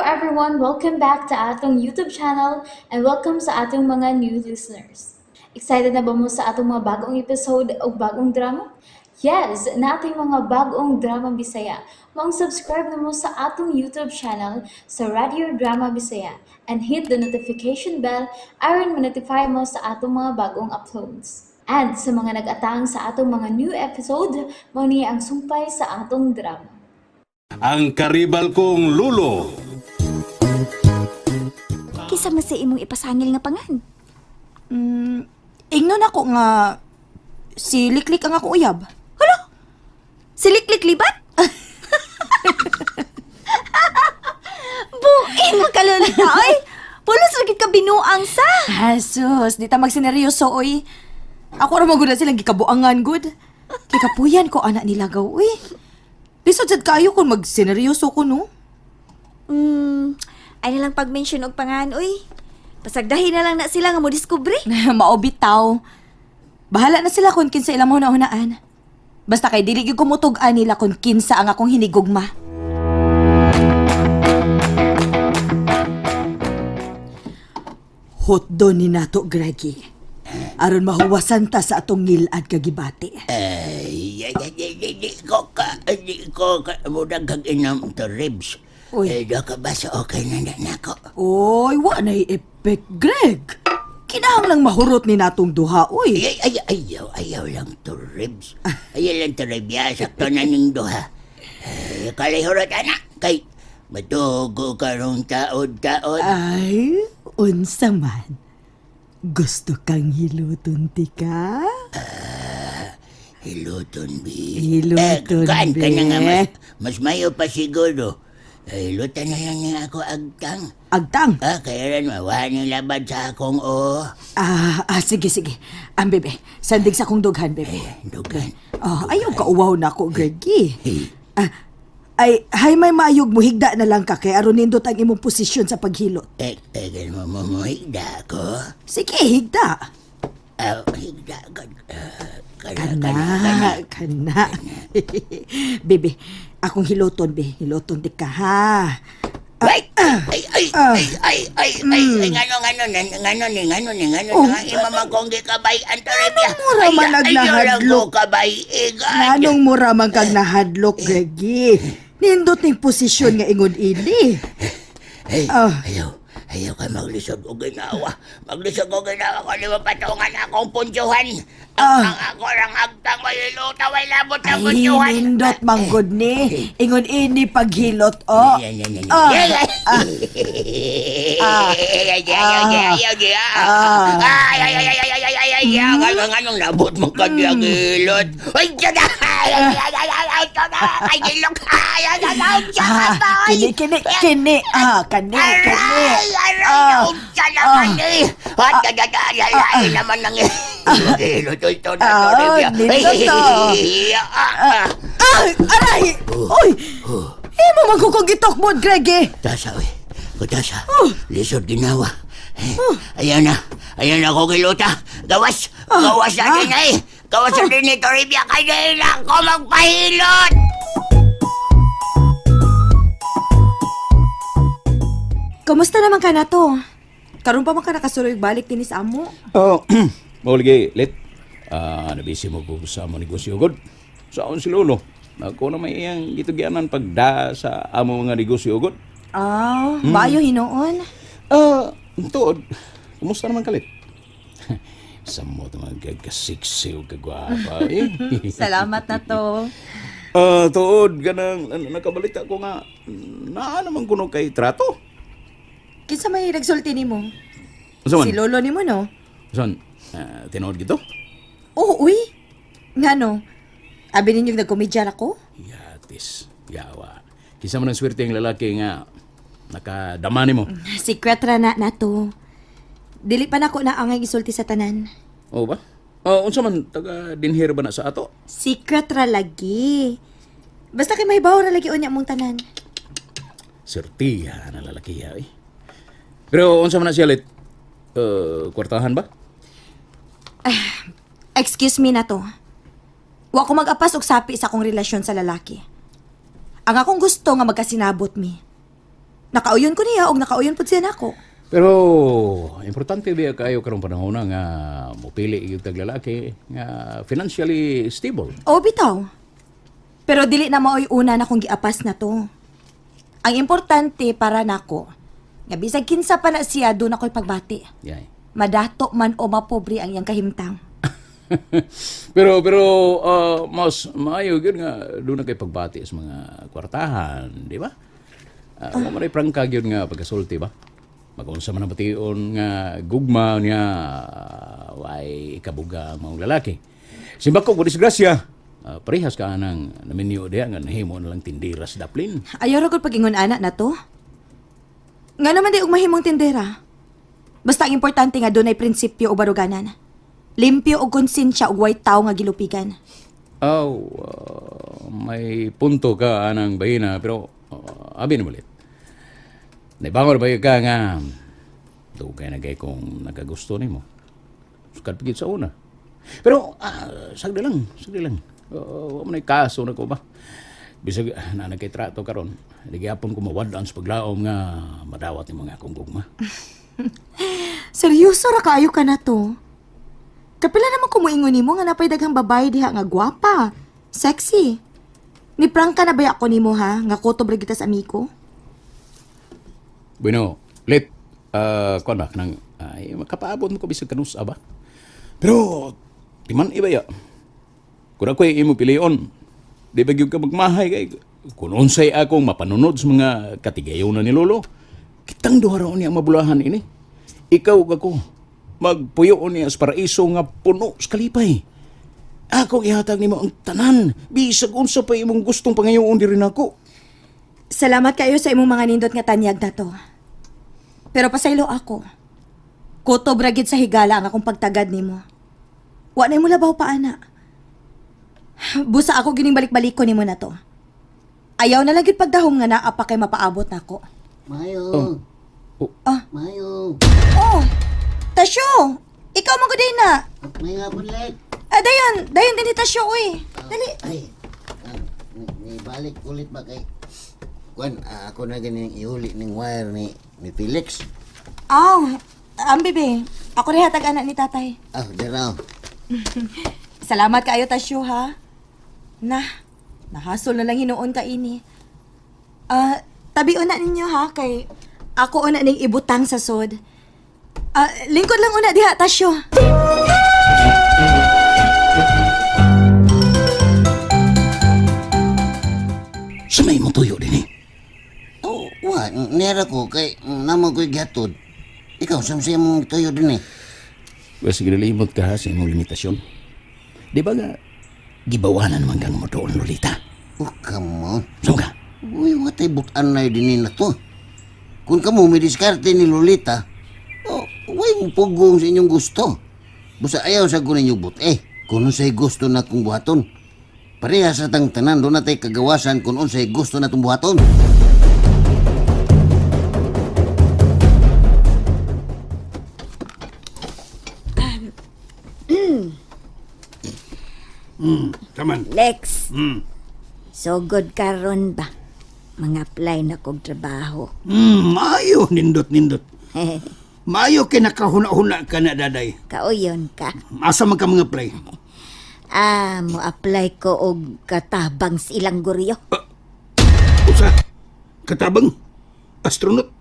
everyone! Welcome back to atong YouTube channel and welcome sa atong mga new listeners. Excited na ba mo sa atong mga bagong episode o bagong drama? Yes, nating mga bagong drama Bisaya. Maong subscribe na mo sa atong YouTube channel sa Radio Drama Bisaya and hit the notification bell aron ma-notify mo sa atong mga bagong uploads. And sa mga nag-atang sa atong mga new episode, mao ni ang sumpay sa atong drama. Ang karibal kong lulo. Kinsa man sa imong ipasangil nga pangan. Ingnon ako nga si Liklik ang akong uyab. Hala! Si Liklik libat? Buin mo kalulita, oy! Pulos ra gid ka binuang sa! Jesus, di ta magsineryoso oy. Ako ra man gud na silang gikabuangan gud. Kay kapuyan ko anak nila gaw oy. Lisod sad kaayo kung magsineryoso ko, no. Ay na lang pag-mention og pangan, oy. Pasagdahin na lang na sila nga mo diskubre. Mao bitaw. Bahala na sila kung kinsa ilang hunahunaan. Basta kay dili gyud kumutug-an nila kung kinsa ang akong hinigugma. Hotdo ni nato, Greggy. Aron mahuwasan ta sa atong ngilad kagibati. Ay, ay, ay, ay, ay, di ko ka, murag kag inom to ribs. Uy. Eh, do ka ba sa okay na na nako? Oy, wa na effect, Greg. Kinahanglang mahurot ni natong duha, oy. Ay, ay, ay, ayaw, ayaw lang to ribs. Ayaw lang to ribs. Ya, sakto na ning duha. Ay, kalihurot, anak. Kay, matugo karong taod-taod. Ay, unsa man. Gusto kang hiluton, tika? Hiluton, bi. Hiluton, eh, kaan ka na nga, bi. mas mayo pa siguro. Eh, hilutan na lang niya ako agtang. Agtang. Ah, kaya rin, mawahan yung labad sa akong o. Ah, sige, sige. Ang bebe, sandig sa akong dughan, bebe. Dugan. Ah, ayaw ka uwaw na ako, Greggy. Hey. Ah, ay, hay may maayog mo, higda na lang ka kay aron nindot ang imong posisyon sa paghilot. Eh, eh, mo mo mo, higda ko. Sige, higda. Ah, higda ka. Ah, kana, Kana, kana, kana. Bebe, akong hiloton, be. Hiloton di ka, ha? Ay, ay, ay, ay, ay, ay, ay, ay, ngano, ngano, ngano, ngano, ni, ngano, ni, ngano, Oh. nga, ima man kong gikabay, ang taribya. Anong mura man nagnahadlok? Kabay, igad. Nganong mura man kag nahadlok, Greggy? Nindot ning posisyon nga ingon ini. Ay, Ah. ayaw, ayaw ka maglisod og ginawa. Maglisod og ginawa ko, di mo patungan akong punjuhan. Ang, ang ako lang agtang mayiluta, way labot ang Ay, punjuhan. nindot manggod ni. Ingon ini paghilot, oh. Yan, yan, yan. Ah. Yan, yan. Ah. Ay, ay, ay, ay, ay, ay, Ah. ay, ay, ay, ay, ay, ay, ay, ay, ay, anong, anong nabot mo kanyang ilot? Ay, tiyan na! Ay, ay, ay, ay, ay, ay, tiyan na! Ay, gilok! Ay, ay, ay, ay, tiyan na, Ah, boy! kini, kini, kini. Ah, kani, kini. Aray, aray, Ah. naunsa naman eh! At, ay, ay, ay, ay, ay, naman ang ilot, ito na to, Ah, Rivia. nindot to. Ah, ah. Ah, aray! Oy! Imo man ko kong gitokmod, Greggy. Tasa, oy. Kutasa. Oh. Lisod ginawa. Eh, ayaw na. Ayaw na ko giluta. Gawas. Oh. Gawas Ah. na din eh. Gawas na din ito, Rivia. Kaya na ako magpahilot. Kamusta naman ka na to? Karon pa man ka nakasuroy balik dinhi sa amo. Oh, mao lagi, lit. Ah, nabisi mo ko sa amo negosyo god. Saon si Lolo? Ako na may iyang gitugyanan pagda sa amo mga negosyo god. Ah, maayo hinuon. Ah, tuod. Kumusta naman kalit? Samot naman kagkasiksi o kagwapa eh. Salamat na to. Ah, tuod ganang nakabalita ko nga naa naman kuno kay trato. Kinsa may nagsulti nimo? Unsa man? Si lolo nimo no? Unsa man? Ah, tinuod gito? Oh, uy. Ngano? Abi ninyo nagkomedya ako? Yatis, yawa. Kisa man ang swerte ang lalaki nga nakadama nimo. Secret ra na na to. Dili pa nako na angay gisulti sa tanan. Oo ba? Oh, unsa man taga dinhir ba na sa ato? Secret ra lagi. Basta kay may ra lagi unya mong tanan. Sertiha na lalaki ya, eh. Pero unsa man na siya lit? Kwartahan ba? Excuse me na to. Wa ko mag-apas og sapi sa akong relasyon sa lalaki. Ang akong gusto nga magkasinabot mi. Nakauyon ko niya og nakauyon pud siya nako. Pero importante biya kayo karong panahon na nga mopili gyud tag lalaki nga financially stable. O bitaw. Pero dili na maoy una na kong giapas na to. Ang importante para nako, nga bisag kinsa pa na siya doon ako'y pagbati. Yay. Madato man o mapobre ang iyang kahimtang. Pero pero mas maayo gyud nga doon na kay pagbati sa mga kwartahan, di ba? Uh, uh, prangka gyud nga pagkasulti ba? Magunsa man ang bation nga gugma niya, way ikabuga ang mga lalaki. Simbako ko disgrasya. Parehas ka anang naminyo diha nga nahimo na lang tindira sa daplin. Ayaw ra gud pagingon ana na to. Nga naman di og mahimong tindera. Basta ang importante nga dunay prinsipyo o baruganan. Limpyo og konsensya og way tawo nga gilupigan. Aw, may punto ka anang bahina pero abi na ulit. Naibangor ba ka nga dugay na kay kung nagagusto nimo. Sukad pigit sa una. Pero sagdi lang, sagdi lang. Wa man ay kaso na ko ba. Bisag na nagkay trato karon. Di gyapon ko mawadaan sa paglaom nga madawat ni mga akong gugma. Seryoso ra kaayo ka na to. Kapila naman kumuingon nimo nga napay daghang babae diha nga gwapa, sexy. Ni prangka na baya ako nimo ha, nga kutob ra kita sa amigo. Bueno, let kuan ba kanang ay makapaabot mo ko bisag kanus ba. Pero timan iba ya. Kun ako'y imo pilion, di ba gyud ka magmahay kay kun unsay akong mapanunod sa mga katigayon ni lolo. Kitang duha ra niya ang mabulahan ini. Ikaw ug ako magpuyo niya sa paraiso nga puno sa kalipay. Akong ihatag nimo ang tanan, bisag unsa pa imong gustong pangayoon diri nako. Salamat kayo sa imong mga nindot nga tanyag na to. Pero pasaylo ako. Kutob ra gid sa higala ang akong pagtagad nimo. Wa na imo labaw pa ana. Busa ako gining balik-balik ko nimo na to. Ayaw na lang gid pagdahom nga naa pa kay mapaabot nako. Mayo. Oh. Ah. Mayo. Oh, Tasyo! Ikaw man gud na. Mayo hapon, Let. Ah, dayon, dayon din ni Tasyo uy. Dali. Ay, ni balik ulit ba kay Kwan, ako na ganing ihuli ning wire ni Felix. Aw, ang bebe. Ako rin hatag anak ni tatay. Ah, daraw. Salamat kaayo Tasyo ha. Na, nahasol na lang hinuon ka ini. Ah, tabi una ninyo ha kay ako una ning ibutang sa sod. Ah, lingkod lang una diha Tasyo. Sa may mo tuyo dinhi. Oh, wa, nera ko kay namo ko'y gihatod. Ikaw, samsi mong tuyo din eh. Well, sige, limot ka ha, sa imong limitasyon. Di ba nga, gibawanan naman kang mo doon, Lolita. Oh, come on. Saan ka? Uy, watay butan na din na to. Kung kamo may diskarte ni Lolita, oh, way mo pugong sa inyong gusto. Busa ayaw sa ko ninyo but eh. Kung unsay gusto na kong buhaton. Pareha sa tang tanan, doon natay kagawasan kung unsay gusto na tong buhaton. Taman. Lex. So good karon ba? Mga apply na kog trabaho. Maayo, nindot, nindot. Maayo kay nakahuna-huna ka na, daday. Kauyon ka. Asa man ka mga play? Ah, mo apply ko og katabang sa ilang guryo. Usa, katabang, astronaut,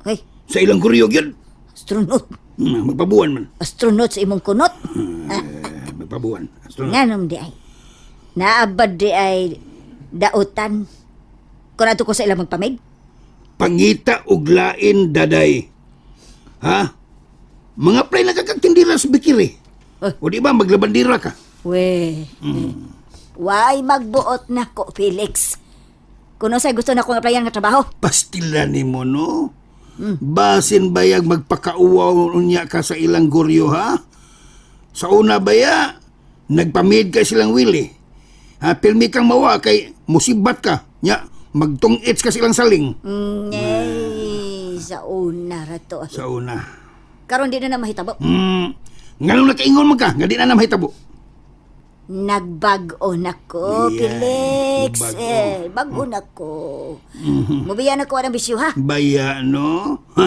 Hoy, sa ilang kuryog yun. astronaut. Magpabuan man. Astronaut sa imong kunot. Eh, magpabuan. Astronaut. Nganom di ay. Naabad di ay dautan. Kung ato ko sa ilang magpamid. Pangita og lain, daday. Ha? Mga play na kakagtindira sa bikiri. Eh. O di ba, maglabandira ka. We. Way magbuot na ko, Felix. Kuno say gusto na kong applyan nga trabaho. Pastila ni mo, no? Basin bayag magpakauwaw unya ka sa ilang guryo, ha? Sa una baya, nagpamid ka silang wili. Ha, pilmi kang mawa kay musibat ka. Nya, magtungits ka silang saling. Eh, sa una ra to. Sa una. Karon di na na mahitabo. Nganong nakaingon man ka, nga di na na mahitabo. Nagbag-o na ko, Yeah, Felix. nagbag-o. Eh, bag-o na ko. Mubiya na ko ang bisyo, ha? Baya, no? Ha?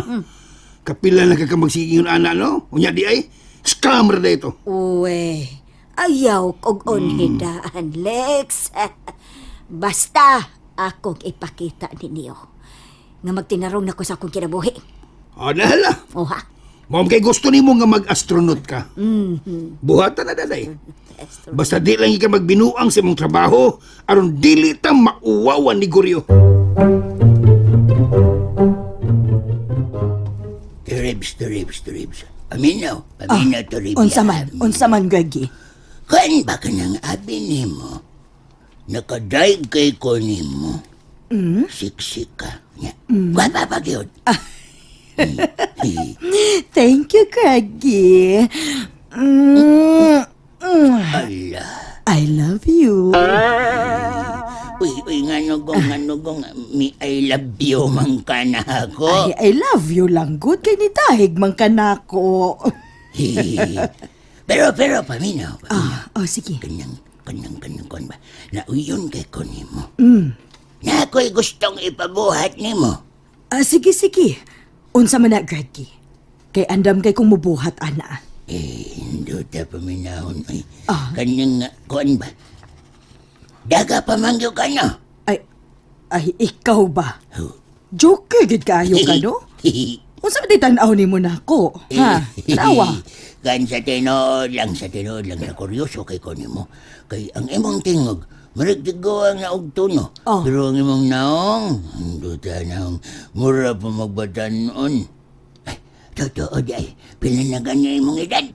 Kapila na ka ka magsigingon ana, no? Unya di ay, scammer na ito. Uwe, ayaw kog onhidaan, Lex. Basta akong ipakita ninyo nga magtinarong na ko sa akong kinabuhi. O, nahala. O ha? Mao kay gusto nimo nga mag-astronaut ka. Buhatan na daday. Basta di lang ika magbinuang sa imong trabaho aron dili ta mauwawan ni Goryo. Ribs, to ribs, to ribs. Paminaw, paminaw to ribs. Ah, Unsa man, unsa man, Greggy. Kan ba ka nang abi nimo? Nakadive kay ko nimo. Siksik ka. Nya. Gwapa pa gyud. Thank you, Greggy. Ala. I love you. Uy, uy, nga nugong, mi I love you man ka na ako. Ay, I love you lang, good. Kay ni dahig man ka nako. Pero, pero, paminaw, paminaw. Ah, oh, sige. Kanang, kanang, kanang kon ba? Nauyon kay ko nimo. Na ako'y gustong ipabuhat nimo. Ah, sige, sige. Unsa man na, Greggy. Kay andam kay kong mubuhat, ana. Eh, hindi ta paminahon. Ay, Ah. kanang, kuan ba? Daga pa man gyud ka no? Ay, ay, ikaw ba? Oh. Joker, gid kaayo ka, no? Unsa man di tan-aw nimo nako? Ha? Tanawa. Kan sa tinuod lang na kuryoso kay ko nimo. Kay ang imong tingog, murag tigoang na og tuno. Oh. Pero ang imong naong, duta naong, mura pa magbatanon. Ay, totoo di ay, pila na gani imong edad?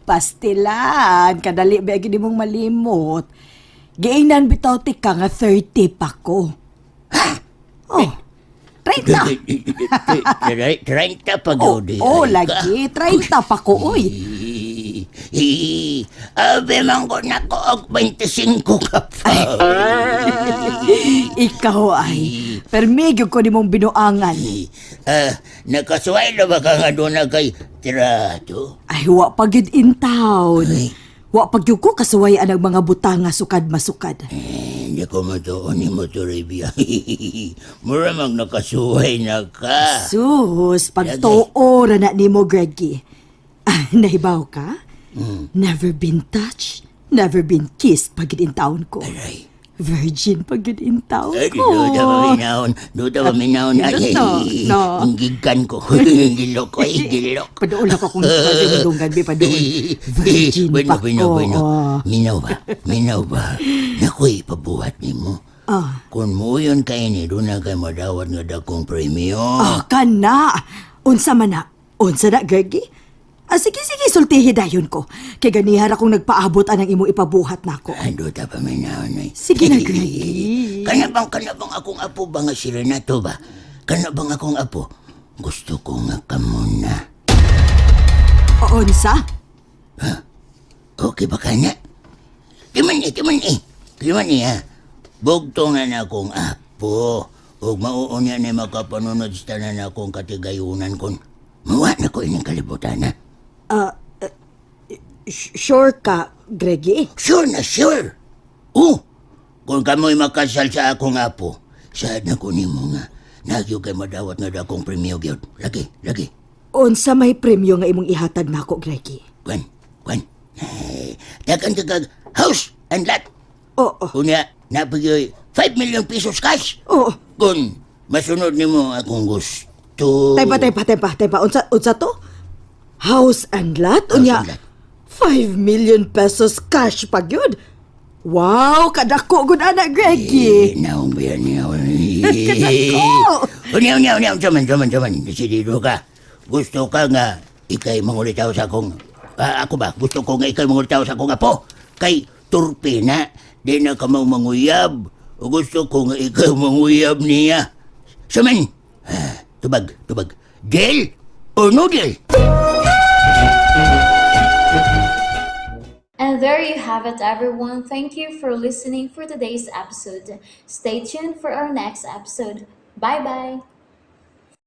Pastilan, kadali ba gid mong malimot. Giingnan bitaw ti ka nga 30 pa ko. Ha? Oh. 30. 30 pa Oh, gud. oh, lagi 30 pa ko oy. Abe man ko na ko og 25 ka pa. Ikaw ay permigyo ko nimong binuangan. Ah, nakasuway na ba ka nga doon na kay tirato? Ay wa pa gyud in town. Ay. Wa pa gyud ko kasuwayan ang mga butanga sukad masukad. Eh, hindi ko matuon ni mo Toribia. Mura mang nakasuway na ka. Sus, pagtuo ra na nimo Greggy. Ah, nahibaw ka? Never been touched, never been kissed pag in town ko. Aray. Virgin pag in town Ay, ko. duda pa minahon. Duda pa minahon. Ay, No, no. Ang gigan ko. Gilok ko. Ay, gilok. Paduol ako kung kasi mundungan, be, paduol. Virgin bueno, pa bueno, ko. bueno. Oh. Minaw ba? Minaw ba? Nakoy, pabuhat nimo. Ah. Kung muyon kay ni, doon na kay madawat nga dakong premyo. Ah, kana. Unsa man na? Unsa na, Greggy? Ah, sige, sige, sultihi dayon ko. Kay ganihara kong nagpaabot anang imo ipabuhat nako. Ando ta pa minahon ay. Sige na, Greggy. Kana bang akong apo ba nga si Renato ba? Kana bang akong apo? Gusto ko nga kamo na. Unsa? Okay ba kana? Timan eh, timan eh. Timan eh ha. Bugto nga na akong apo. Ug mauunya ni makapanunod sa tanan akong katigayunan kon. Mawa na ko ining kalibutan ha. Sure ka, Greggy? Sure na sure. Oh, kung kamo'y makasal sa akong apo, saad na ko nimo nga. Nagyo kay madawat nga dakong premyo gyud. Lagi, lagi. Unsa may premyo nga imong ihatag nako, Greggy? Kwan, kwan. Ay, takan ka kag house and lot. Oo. Unya, napagyoy 5 million pesos cash. Oo. Kung masunod nimo akong gusto. Taypa, taypa, taypa, taypa. Unsa, unsa to? House and lot? Unya, and lot. 5 million pesos cash pag yun. Wow, kadako gud ana, Eh, Greggy. naong ba yan niya? Kadako! Unya, unya, unya. Unsa man, unsa man. Desidido ka. Gusto ka nga ikay mangulitaw sa akong... Ah, ako ba? Gusto ko nga ikay mangulitaw sa akong apo. Kay turpe na. Di na ka mau manguyab. Gusto ko nga ikaw manguyab niya. Saman. Ah, tubag, tubag. Deal or no deal? And there you have it, everyone. Thank you for listening for today's episode. Stay tuned for our next episode. Bye bye.